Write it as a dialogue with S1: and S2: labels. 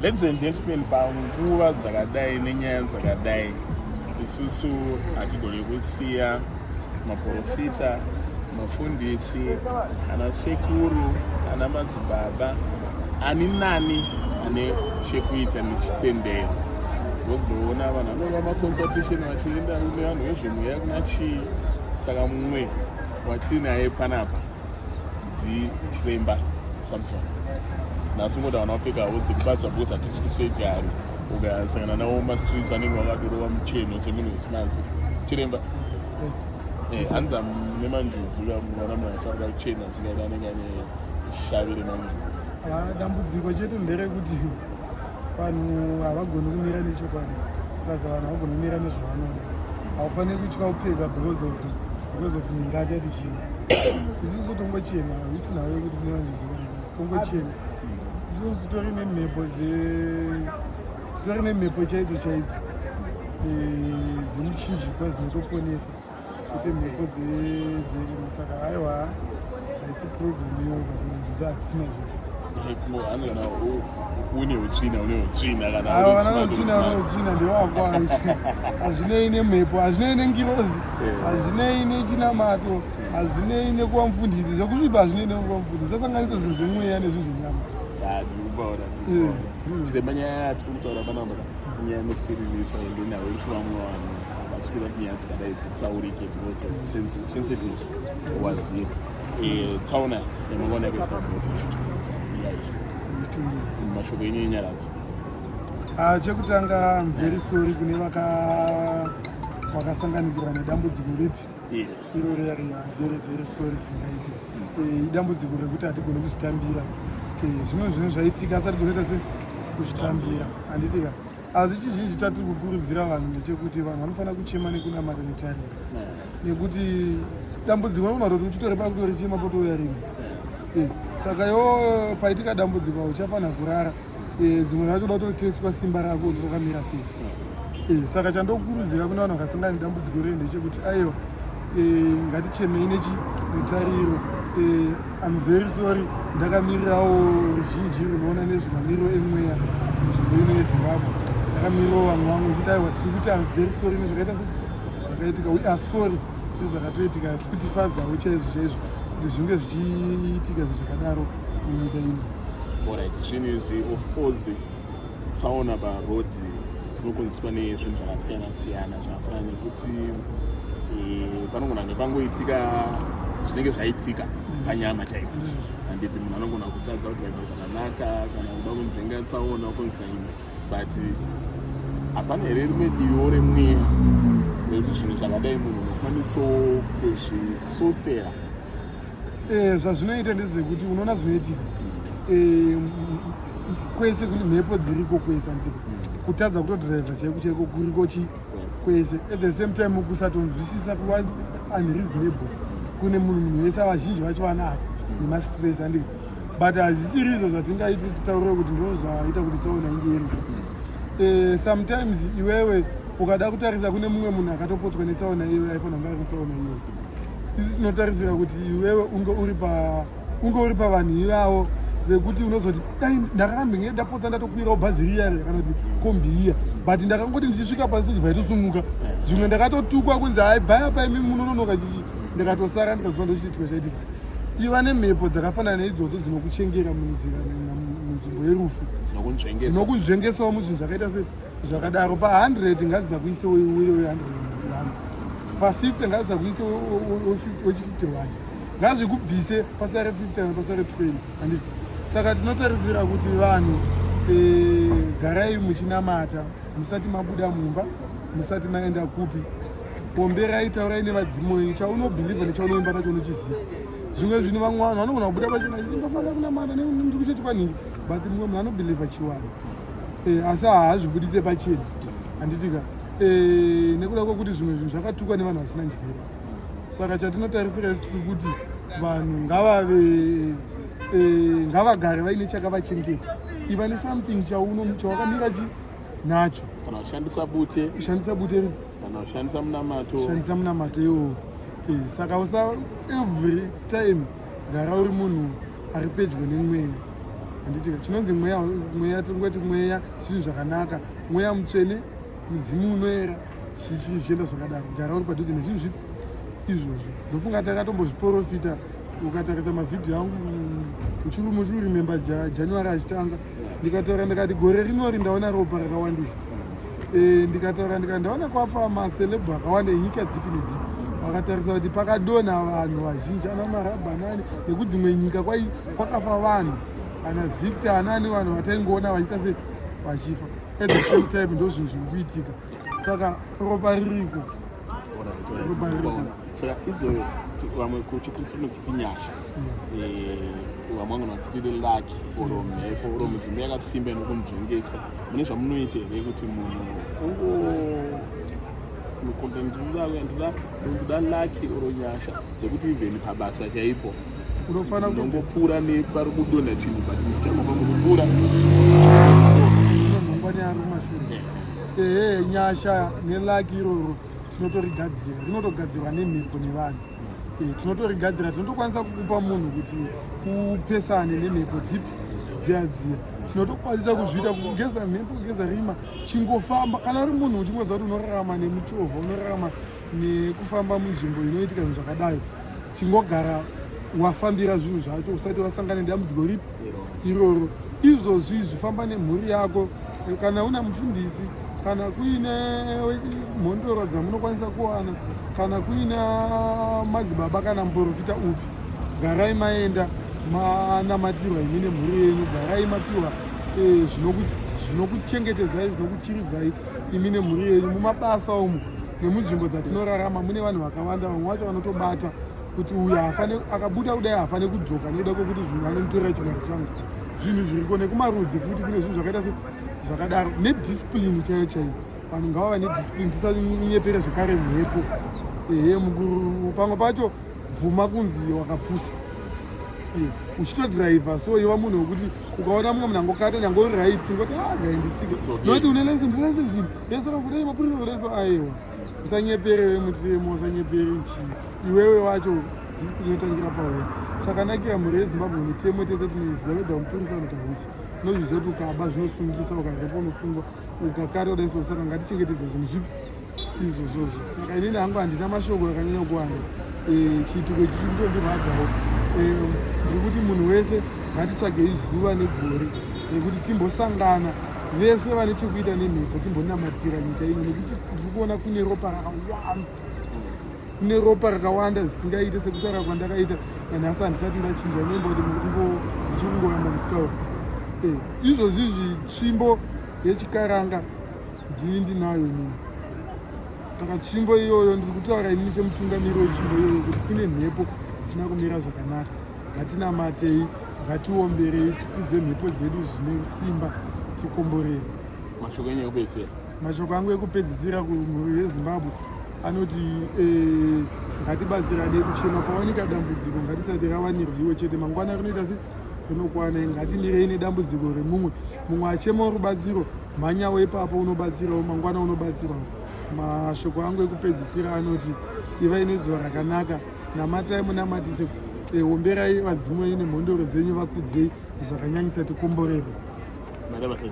S1: Ladies and gentlemen, panguva dzakadai nenyaya dzakadai, isusu hatigoni kusiya maprofita, mafundisi, ana sekuru, ana madzibaba, ani nani ane chekuita nechitendero. Wozoona vanhu vanova maconsultation vachienda kune vanhu vezvemweya kuna chii. Saka mumwe watinaye panapa ndichiremba Samson. Nhasi ngoda vana vapfeka havo dzekubasa because hatisi kusejari. Ukasangana navo mumastreets anenge vakatorova mucheno semunhu wesimanzi. Chiremba, hanzi mune manjuzu, munoona munhu anofanira kuchena zvingaita anenge ane shavi remanjuzu.
S2: Ah, dambudziko chete nderekuti vanhu havagoni kumira nechokwadi, plus vanhu havagoni kumira nezvavanoda. Haufaniri kutya kupfeka because of ninga achati chii. Isusu tongochena, haisi nhau yekuti nevanjuzu, tongochena. Isusu titori nemhepo chaidzo chaidzo dzemuchinjikwa dzinotoponesa, kwete mhepo dzerimo. Saka aiwa, haisi problem iyoyo, but manjuzu hatina zvedu.
S1: Hanzi kana une utsvina, une utsvina kana
S2: Aiwa, kana utsvina, une utsvina, ndewako. Hazvinei nemhepo, hazvinei nengirozi, hazvinei nechinamato, hazvinei nekuva mufundisi. Zvekusvipa hazvinei nekuva mufundisi. Sasanganisa zvinhu zvemweya nezvinhu zvenyama.
S1: Ndikubaura. Chiremba, nyaya yatiri kutaura panapa nyaya inosiririsa, ende nhau yekuti vamwe vanhu havasi kuda kuti nyaya dzakadai dzitaurike because of sensitive wadziri. Tsaona yamangwana yakaitwa mashoko enyu enyaradzo.
S2: Ah, chekutanga, I'm very sorry kune vakasanganikirwa nedambudziko ripi iro riya riya. Very very sorry singaiti. Idambudziko rekuti hatigoni kuzvitambira. Zvimwe zvinhu zvaitika asi hatigoni kuita se kuzvitambira, handitika? Asi chizhinji chatiri kukurudzira vanhu ndechekuti vanhu vanofanira kuchema nekunamata netariro, nekuti dambudziko unogona kutoti uchitore pakutorichema potouya rimwe. Saka iwo paitika dambudziko hauchafanira kurara. Dzimwe dzacho uda kutoteswa simba rako kuti rakamira sei. Saka chandokurudzira kune vanhu vakasangana nedambudziko rei ndechekuti aiwa, ngatichemei nechi netariro. I'm very sorry. Ndakamirirawo ruzhinji runoona nezvemamiriro emweya munzvimbo ino yeZimbabwe. Ndakamirirawo vamwe vangu nekuti aiwa, tiri kuti I'm very sorry nezvakaita se zvakaitika. We are sorry nezvakatoitika, asi kutifadzawo chaizvo chaizvo kuti zvinge zvichiitika zvinhu zvakadaro munyika ino.
S1: Alright, zvinhu izvi, of course, tsaona paroad dzinokonzeswa nezvinhu zvakasiyana siyana, zvakafanana nekuti panogona kunge pangoitika zvinenge zvaitika panyama chaipo, handiti? Munhu anogona kutadza kudhiraivha zvakanaka kana kuda kunzvenga tsaona okonzesa imwe, but hapana here rimwe divo remweya rekuti zvinhu zvakadai munhu unokwanisawo kuzvisosera?
S2: Zvazvinoita ndezvekuti unoona zvinoitika kwese kune mhepo dziriko kwese, andiko kutadza kutodhiraivha chaiko chaiko kuriko chi kwese. At the same time, kusatonzwisisa, kuva unreasonable kune munhu wese. Vazhinji vacho vanako nemastress, andiko? But hazvisiri izvo zvatingaiti titaurire kuti ndo zvaita kuti tsaona inge iri. Sometimes iwewe ukada kutarisa, kune mumwe munhu akatopotswa netsaona iyoyo aifanira kunge ari kutsaona iyoyo. Isi tinotarisira kuti iwewe unge uri pavanhu ivavo vekuti unozoti dai ndakarambe ndapotsa ndatokwirawo bhazi riya kana kuti kombi iya, but ndakangoti ndichisvika pasi vaitosumuka. Zvimwe ndakatotukwa kunzi, "Hai, bvai apa imi, munononoka," chichi ndikatosara, ndikazoa ndochiitika chaitika. Iva nemhepo dzakafanana neidzodzo dzinokuchengera munzira, munzvimbo yerufu,
S1: dzinokunzvengesa,
S2: dzinokunzvengesawo muzvinhu zvakaita se zvakadaro. Pa100 ngadzisakuise we101, pa50 ngadzisakuise wechi51, ngazvikubvise pasare 50 kana pasare 20, handiti? Saka tinotarisira kuti vanhu, garai muchinamata musati mabuda mumba, musati maenda kupi. Pomberai, taurai nevadzimu wenyu. Chaunobhilivha nechaunoimba nacho unochiziva. Zvimwe zvinhu vamwe vanhu vanogona kubuda pachena achiti, "Ndofanira kunamata, ndiri kuchechi kwanhingi," but mumwe munhu anobhilivha chiwanhu, asi haazvibudise pachena, handitika? Nekuda kwekuti zvimwe zvinhu zvakatukwa nevanhu vasina njere. Saka chatinotarisira isi tiri kuti vanhu ngavave ngavagare vaine chakavachengeta. Iva nesomething chawakamira chi nacho.
S1: Kana kushandisa bute.
S2: Kushandisa bute ripi?
S1: Kana kushandisa munamato.
S2: Shandisa munamato iwowo. Saka usa every time gara uri munhu ari pedyo nemweya. Handiti chinonzi mweya, mweya tingoti mweya zvinhu zvakanaka, mweya mutsvene, mudzimu unoera, chichi zvichienda zvakadaro. Gara uri padhuze nezvinhu zvipi izvozvo. Ndofunga takatombozviporofita, ukatarisa mavhidhiyo angu uchirimemba January achitanga, ndikataura ndikati gore rinori ndaona ropa rakawandisa. Ndikataura ndikati ndaona kwafa maceleb akawanda enyika dzipi nedzipi. Vakatarisa kuti pakadonha vanhu vazhinji, ana marabhanani nekudzimwe nyika kwakafa vanhu, ana Victor anani, vanhu vataingoona vachiita se vachifa at the same time. Ndo zvinhu zviri kuitika, saka ropa ririko, ropa ririko.
S1: Saka idzo vamwe kuchiKristu tinodziti nyasha, vamwe vanogona kuti lucky or mhepo or mudzimu yakasimba inokunzvengesa. Mune zvamunoita here kuti munhu ungo ndoda lucky or nyasha dzekuti even pabasa chaipo
S2: unofanira
S1: ndongopfuura nepari kudonha chinhu, but ndichangobva mukupfuura?
S2: Unonhongwa neari kumashure. Ehe, nyasha nelucky iroro tinotorigadzira, rinotogadzirwa nemhepo nevanhu. Tinotorigadzira, tinotokwanisa kukupa munhu kuti upesane nemhepo dzipi dziya dziya. Tinotokwanisa kuzviita, kugeza mhepo, kugeza rima. Chingofamba, kana uri munhu uchingoziva kuti unorarama nemuchovha, unorarama nekufamba munzvimbo inoitika zvinhu zvakadai, chingogara wafambira zvinhu zvacho usati wasangana nedambudziko ripi iroro. Izvozvi zvifamba nemhuri yako, kana una mufundisi, kana kuine mhondoro dzamunokwanisa kuwana, kana kuina madzibaba kana muprofita upi, garai maenda manamatirwa imi nemhuri yenyu. Garai mapiwa zvinokuchengetedzai, zvinokuchiridzai imi nemhuri yenyu. Mumabasa umu nemunzvimbo dzatinorarama mune vanhu vakawanda, vamwe vacho vanotobata kuti uyu haafane, akabuda kudai haafane kudzoka nekuda kwekuti zvinhu anomutorera chigaro changu. Zvinhu zviriko nekumarudzi futi, kune zvinhu zvakaita se zvakadaro. Nediscipline chaiyo chaiyo, vanhu ngavava nediscipline, tisanyepere zvekare mhepo. Ehe, mukuru, pamwe pacho bvuma kunzi wakapusa uchitodhiraivha. So iva munhu wekuti ukaona mumwe munhu angokata, nyange uri right, chingoti, "Ah, ngainditsike," nokuti une license, license yesorasodai mapurisa zodaiso. Aiwa, usanyepere mutemo, usanyepere chii iwewe wacho. Discipline inotangira pawe. Chakanakira mhuri yeZimbabwe, mitemo tese tinoiziva, whether mupurisa kana kuti unozviziva kuti ukaba zvinosungisa, ukarepa unosungwa, ukakata kudaiso. Saka ngatichengetedze zvinhu zvipi izvozvozvo. Saka inini hangu handina mashoko akanyanya kuwanda. Chiitiko ichi chiri kutondirwadzawo. Ndiri kuti munhu wese ngatitsvagei zuva negore rekuti timbosangana vese vane chekuita nemhepo, timbonamatira nyika ino, nekuti ndiri kuona kune ropa rakawanda, kune ropa rakawanda zvisingaite. Sekutaura kwandakaita nanhasi, handisati ndachinja, unoimba kuti ndichiri kungoramba ndichitaura. Izvozvi izvi tsvimbo yechikaranga ndini ndinayo inini. Saka tsvimbo iyoyo, ndiri kutaura inini semutungamiri wetsvimbo iyoyo kuti kune mhepo dzisina kumira zvakanaka. Ngatinamatei, ngatiomberei, tikudze mhepo dzedu zvine simba, tikomborere.
S1: Mashoko enyu ekupedzisira?
S2: Mashoko angu ekupedzisira kumhuri yeZimbabwe anoti ngatibatsiranei kuchema. Pawanika dambudziko, ngatisati rawanirwa iwe chete, mangwana rinoita se rinokwana. Ngatimirei nedambudziko remumwe. Mumwe achemawo rubatsiro, mhanyawo ipapo unobatsirawo, mangwana unobatsirawo. Mashoko angu ekupedzisira anoti ivai nezuva rakanaka, namatai, munamatise, omberai vadzimu venyu nemhondoro dzenyu, vakudzei zvakanyanyisa, tikomborerwe.
S1: Madabasa.